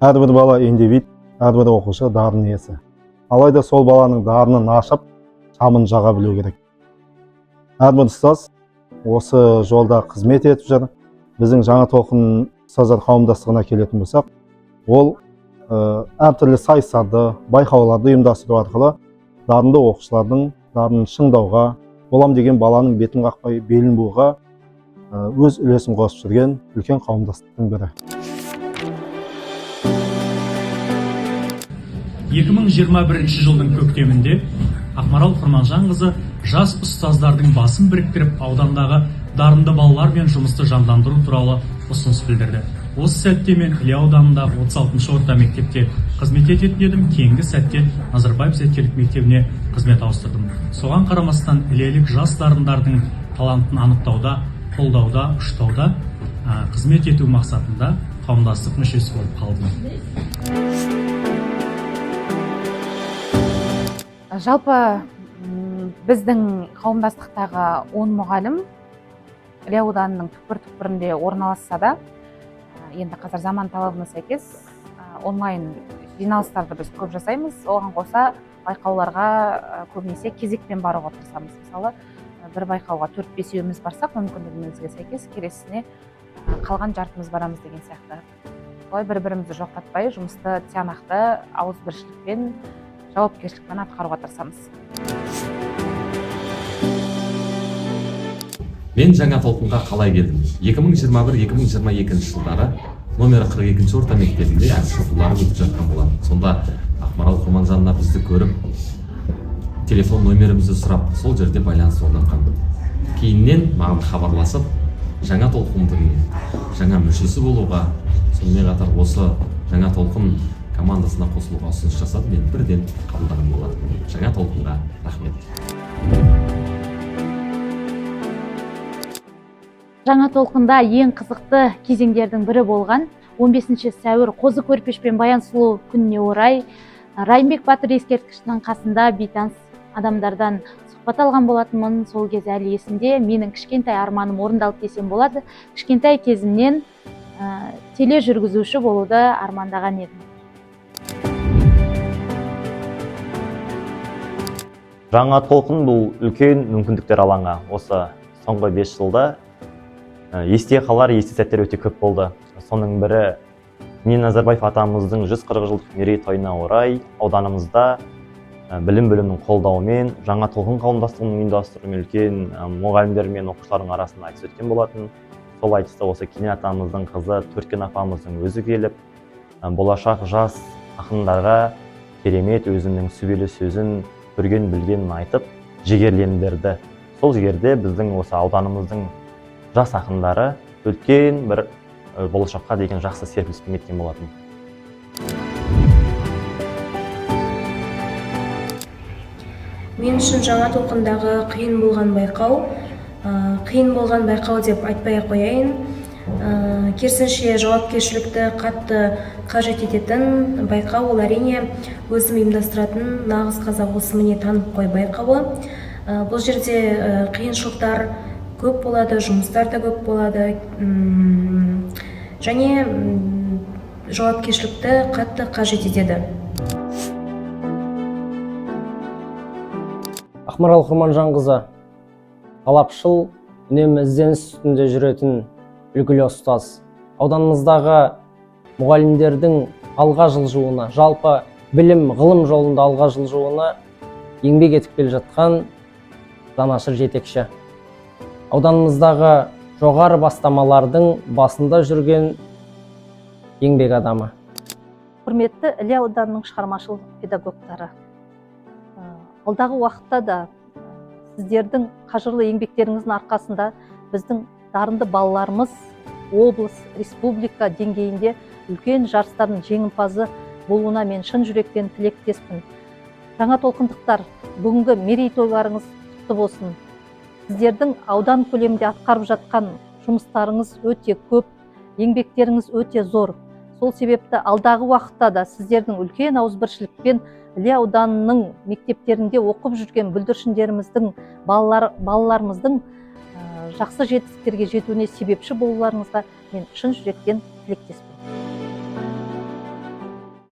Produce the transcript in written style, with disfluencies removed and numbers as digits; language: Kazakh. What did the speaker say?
Әрбір бала индивид, әрбір оқушы дарын иесі. Алайда сол баланың дарынын ашып, шамын жаға білу керек. Әрбір ұстаз осы жолда қызмет етіп жүр. Біздің Жаңа толқын ұстаздар қауымдастығына келетін болсақ, ол әртүрлі сайыстарды, байқауларды ұйымдастыру арқылы дарынды оқушылардың дарынын шыңдауға, болам деген баланың бетін қақпай, белін бууға өз үлесін қосып жүрген үлкен қауымдастықтың бірі. 2021 жылдың көктемінде Ақмарал Құрманжанқызы жас ұстаздардың басын біріктіріп, аудандағы дарынды балалармен жұмысты жандандыру туралы ұсыныс білдірді. Осы сәтте мен Іле ауданында 36-шы орта мектепте қызмет ететін едім. Кейінгі сәтте Назарбаев зияткерлік мектебіне қызмет ауыстырдым. Соған қарамастан ілелік жас дарындардың талантын анықтауда, қолдауда, ұштауда қызмет ету мақсатында қауымдастық мүшесі болып қалдым. Жалпы біздің қауымдастықтағы 10 мұғалім Іле ауданының түкпір-түкпірінде орналасса да, енді қазір заман талабына сәйкес онлайн жиналыстарды біз көп жасаймыз. Оған қоса байқауларға көбінесе кезекпен баруға тырысамыз. Мысалы, бір байқауға 4-5-еуміз барсақ, мүмкіндігімізге сәйкес келесісіне қалған жартымыз барамыз деген сияқты. Солай бір-бірімізді жоқтатпай, жұмысты тиянақты, ауызбіршілікпен, жауапкершілікпен атқаруға тырысамыз. Мен Жаңа толқынға қалай келдім? 2021-2022 жылдары номері 42 орта мектебінде ән шоқулары өтіп жатқан болатын. Сонда Ақмарал Құрманжанова бізді көріп, телефон номерімізді сұрап, сол жерде байланыс орнатқан. Кейіннен маған хабарласып, Жаңа толқындың жаңа мүшесі болуға, сонымен қатар осы Жаңа толқын командасына қосылуға ұсыныс жасады. Мен бірден қабылдаған болатынмын. Жаңа толқынға рахмет. Жаңа толқында ең қызықты кезеңдердің бірі болған 15 сәуір Қозы Көрпеш пен Баян Сұлу күніне орай Райымбек батыр ескерткішінің қасында бейтаныс адамдардан сұхбат алған болатынмын. Сол кез әлі есімде, менің кішкентай арманым орындалды десем болады. Кішкентай кезімнен тележүргізуші болуды армандаған едім. Жаңа толқын бұл үлкен мүмкіндіктер алаңы. Осы соңғы 5 жылда есте қалар есте сәттер өте көп болды. Соның бірі Кенен Назарбаев атамыздың 140 жылдық мерейтойына орай ауданымызда білім бөлімінің қолдауымен Жаңа толқын қауымдастығының ұйымдастыруымен үлкен мұғалімдер мен оқушылардың арасында айтыс өткен болатын. Сол айтыста осы Кенен атамыздың қызы Төрткен апамыздың өзі келіп, болашақ жас ақындарға керемет өзінің сүбелі сөзін, көрген білгенін айтып жігерлендірді. Сол жерде біздің осы ауданымыздың жас ақындары үлкен бір болашаққа деген жақсы серпіліспен кеткен болатын. Мен үшін Жаңа толқындағы қиын болған байқау, қиын болған байқау деп айтпай ақ қояйын. Керісінше жауапкершілікті қатты қажет ететін байқау ол әрине өзім ұйымдастыратын нағыз қазақ осы міне танып қой байқауы. Бұл жерде қиыншылықтар көп болады, жұмыстар да көп болады, және жауапкершілікті қатты қажет етеді. Ақмарал Құрманжанқызы талапшыл, үнемі ізденіс үстінде жүретін үлгілі ұстаз. Ауданымыздағы мұғалімдердің алға жылжуына, жалпы білім, ғылым жолында алға жылжуына еңбек етіп келе жатқан жанашыр жетекші. Ауданымыздағы жоғары бастамалардың басында жүрген еңбек адамы. Құрметті Іле ауданының шығармашылық педагогтары, алдағы уақытта да сіздердің қажырлы еңбектеріңіздің арқасында біздің дарынды балаларымыз облыс, республика деңгейінде үлкен жарыстардың жеңімпазы болуына мен шын жүректен тілектеспін. Жаңа толқындықтар, бүгінгі мерейтойларыңыз құтты болсын. Сіздердің аудан көлемінде атқарып жатқан жұмыстарыңыз өте көп, еңбектеріңіз өте зор. Сол себепті алдағы уақытта да сіздердің үлкен ауызбіршілікпен Іле ауданының мектептерінде оқып жүрген бүлдіршіндеріміздің, балаларымыздың жақсы жетістіктерге жетуіне себепші болуларыңызға мен шын жүректен тілектеспін.